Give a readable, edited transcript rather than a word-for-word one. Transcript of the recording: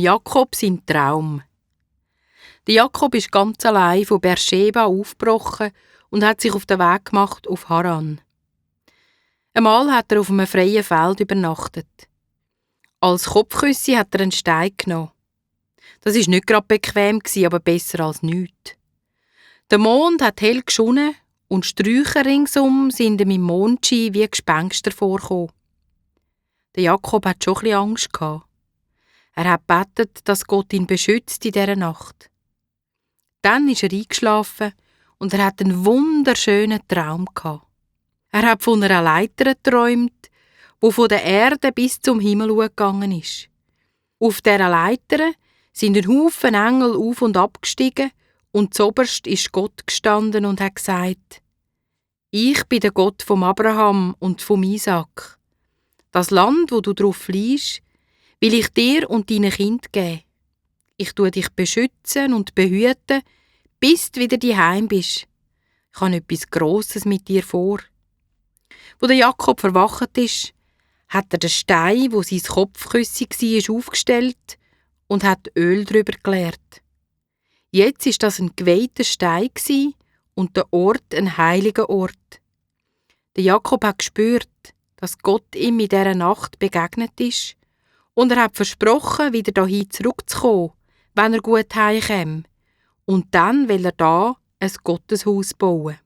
Jakob sein Traum. Der Jakob ist ganz allein von Beersheba aufgebrochen und hat sich auf den Weg gemacht auf Haran. Einmal hat er auf einem freien Feld übernachtet. Als Kopfküsse hat er einen Stein genommen. Das war nicht gerade bequem, aber besser als nichts. Der Mond hat hell geschonnen und Sträucher ringsum sind ihm im Mondschein wie Gespenster vorgekommen. Der Jakob hat schon ein bisschen Angst gehabt. Er hat gebetet, dass Gott ihn beschützt in dieser Nacht. Dann ist er eingeschlafen und er hat einen wunderschönen Traum gehabt. Er hat von einer Leiter geträumt, die von der Erde bis zum Himmel gegangen ist. Auf dieser Leiter sind ein Haufen Engel auf und ab gestiegen und zoberst ist Gott gestanden und hat gesagt: Ich bin der Gott vom Abraham und vom Isaak. Das Land, wo du drauf fliehst, will ich dir und deinen Kind geben. Ich tue dich beschützen und behüten, bis du wieder daheim bist. Ich habe etwas Grosses mit dir vor. Wo der Jakob verwacht ist, hat er den Stein, wo sein Kopfküsse war, aufgestellt und hat Öl drüber geleert. Jetzt ist das ein geweihter Stein und der Ort ein heiliger Ort. Der Jakob hat gespürt, dass Gott ihm in dieser Nacht begegnet ist und er hat versprochen, wieder dahin zurückzukommen, wenn er gut heimkäme. Und dann will er da ein Gotteshaus bauen.